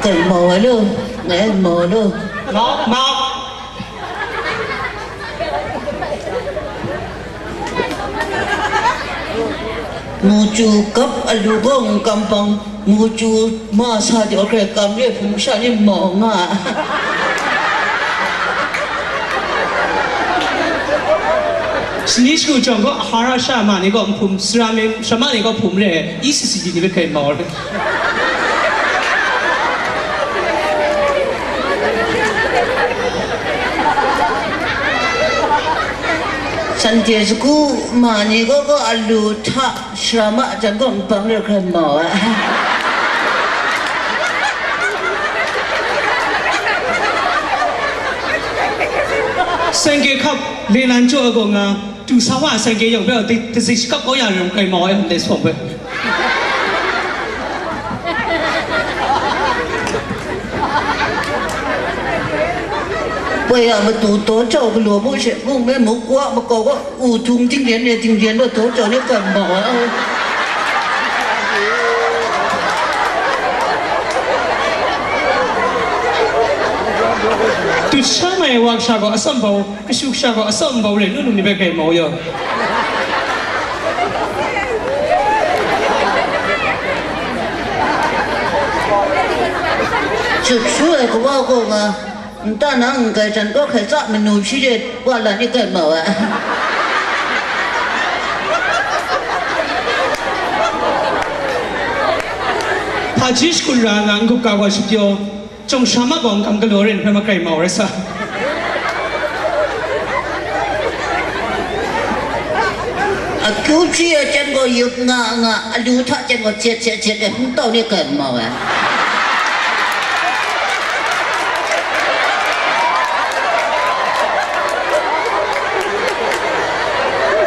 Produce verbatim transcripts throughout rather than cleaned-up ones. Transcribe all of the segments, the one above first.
Kai mau ai lo, ngai mau ai lo. Mau, mau. Mu chu kap a lu gaw n kam pang, mu chu ma sa de, o kre kam re hpung sha ni mau nga. Shani shagu jawng gaw, ahara sha ma ni gaw n hpum, sara me sha ma ni gaw hpum re, E C C D ni hpe kai mau re. Shanhte sagu ma ni gaw gaw alu hta sara ma jan gaw nbang re hkrai mau ai. Sengke hkap le nan jaw ai gaw nga, du sa wa sengke yawng hpe di- dazik shakap kau ya rai hkrai mau ai, ndai sawng hpe. Poi a matu taw jau galaw mu she, mung me muk wa makau wa, u htung tingren ne tingren wa taw jau ne kan ma wa. Dut sha mai wa sha gaw atsam bau, kashu sha gaw atsam bau re, nu nu ni bai kai mau yaw. Sut shu ai kawa gaw nga, nta na n kai jan kaw hkai tsa manu shi de wa la ni kai mau ai. Hpaji shakut ra nga n-gup ga gaw shapyaw, Chyawng sha ma gaw n kam galaw ren hpe makrai mau rai sa. Akyu hpyi ai jan gaw yup nga nga, alu hta jan gaw cet cet cet e, hpung tau ni kai mau ai.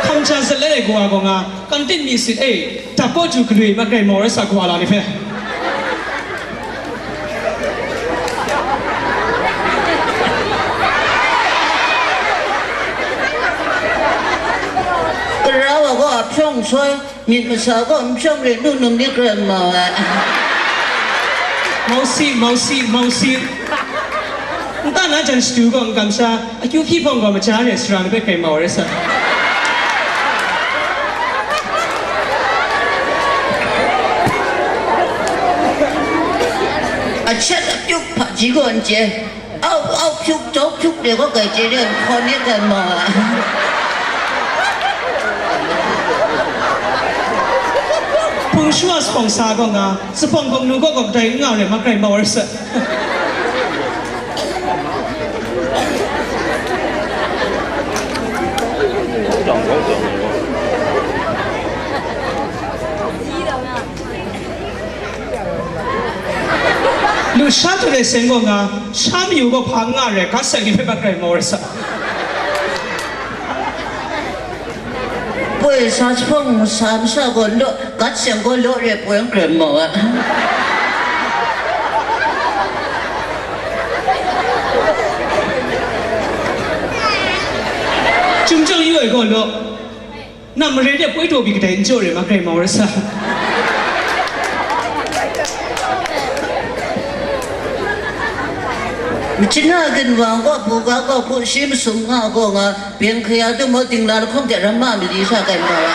Hkam ja zat let ai kawa gaw nga, kantin mi sit e, dap kaw ju galoi makrai mau rai sa, kawa la ni hpe. Kara wa gaw a hpyawng soi, myit masa gaw n hpyawng re, nu num ni kren mau ai. Mausi, mausi, mausi. Nta na jan shadu gaw n kamsha, akyu hpyi hpawng gaw maja re, sara ni hpe kai mau rai sa. Achat apyuk hpaji gaw n chye, au, au, pyuk, jau, pyuk de gaw kai chye de, hkawn ni kai ma. Hpung shu a sahpawng sa gaw nga, sahpawng hpawng nu gaw gaw kadai n nga re, makrai mau rai sa. Lusha hte seng gaw nga, sha mayu gaw hpa n nga re, ga seng ni hpe makrai mau rai sa. Poi sa jahpawng sa masha gaw law, gat seng gaw law re poi n kren mau ai. Chyum chyang yu ai gaw law, nam mare de poi daw pyi kadai n jaw re, makrai mau rai sa. Machyin a ginwang gaw, buga gaw, hpu shi masum nga gaw nga, Beng hkaya tu maw, dingla lahkawng de ramma mali sa kai ma wa.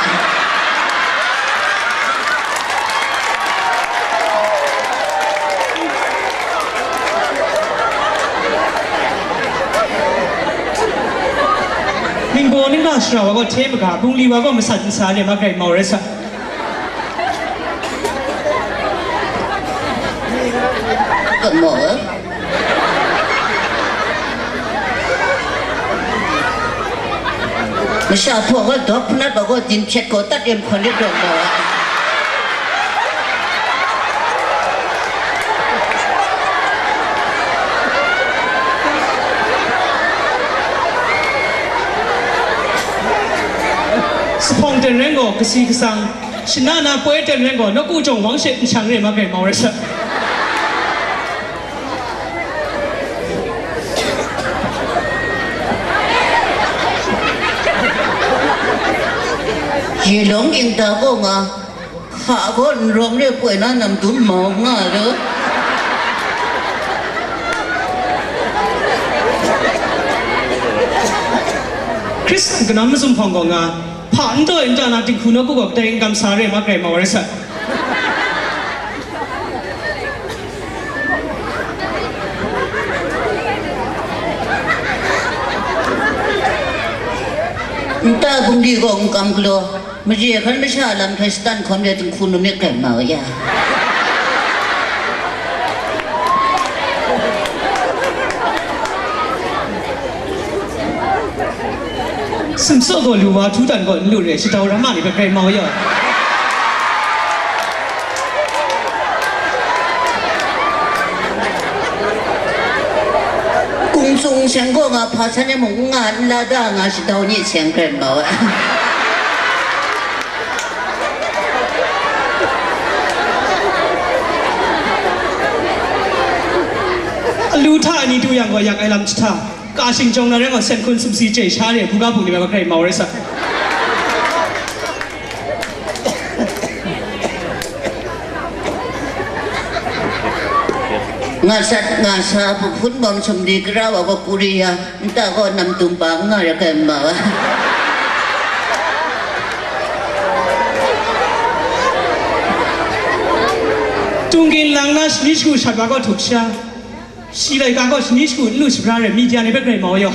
Ningbaw ningla shara wa gaw hte maga, bungli wa gaw masat nsa le, makrai mau rai sa. Kai mau, eh? Masha hpawng gaw dawk hpanat wa gaw, din hpyet gaw tat e, hkawn rit rawt gaw. Sahpawng ten ren gaw kasi kasang, shana na poi ten ren gaw nawku jawng wang she nshang re, makrai mau rai sa. Ye lawng ing ta gaw nga, hka gaw n rawng re poi na nam dum mau nga lu. Hkristan kanam mazum hpawng gaw nga, hpa n taw n ta na dinghku nawku gaw kadai n kamsa re ma, grai mau rai sa. Nta bungli gaw n kam galaw, mare hkan masha lam hkrai shatan hkawm re dinghku nu myit grai mau ya. Simsaw gaw lu wa, htu dan gaw n lu re, shatau rama ni hpe grai mau ya. Kungzung seng gaw nga hpa san e mung n nga n la da nga shatau ni seng hkrai mau ai. Alu hta ni du yang gaw, yak ai lam jahta, ka shing jawng na rai gaw, sen hkun sumsi chye sha re, buga bung ni hpe hkrai mau rai sa. Nga sat nga sa, hpun bawm sumli kara wa gaw Korea, nta gaw nam tum pa n nga ra kai ma wa. Tungkin lang na shani shagu shat wa gaw htuk sha, shi laika gaw shani shagu n lu shabra re, media ni hpe grai mau yaw.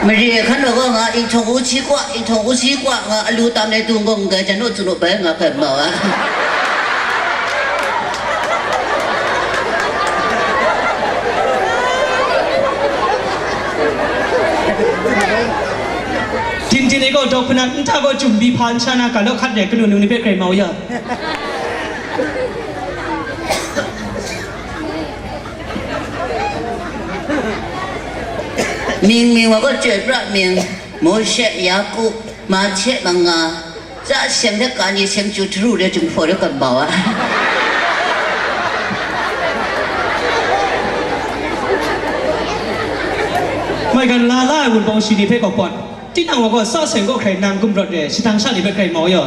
Mare hkan wa gaw nga, inhtawng u si kwa, inhtawng u si kwa nga, alu tam le dung gaw n gai, jan u tsun u bai nga hkrai mau a. Din din e gaw dawk hpanak, nta gaw jum bi hpa n sha na, ga law hkat re, kanu nu ni hpe grai mau ya. Ming ming wa gaw chyoi pra ming, Mawshe, Yaku, Mahte, Manga, tsa seng hte ka ni seng chyu htaru re, Jinghpaw re, Kabaw a. Maigan la la ai wunpawng shi ni hpe gaw pawt, tinang wa gaw tsa seng kaw hkrai nang gumrawt re, shadang sha ni hpe hkrai mau yaw.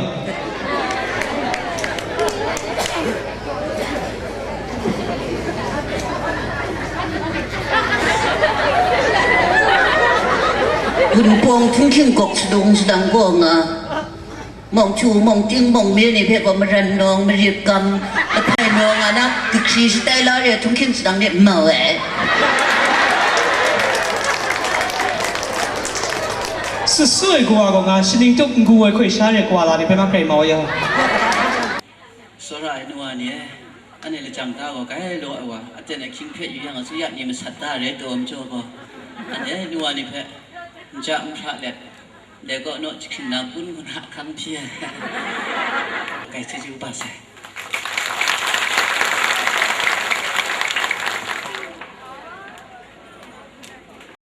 Wunpawng htinghking gawk sadung sadang gaw nga, mawng chu, mawng ting, mawng me ni hpe gaw maran nawng, marip gam, lahpai nawng nga na, dikri shatai la re, htinghking sadang ni n mau ai. Susu ai kawa gaw nga, shaning tup n-gu ai hkoi sha re kawa la ni hpe nga hkrai mau yaw. Tsawra ai nu wa ni e, anhte lachyang hta gaw kai law ai wa, aten ahkying hpe yu yang, asuya ni masat da rai taw majaw gaw, anhte nu wa ni hpe n ja n hpra let, dai kaw naw jahkring na kun ngu na ahkang hpyi ai. Kai chyeju ba sai.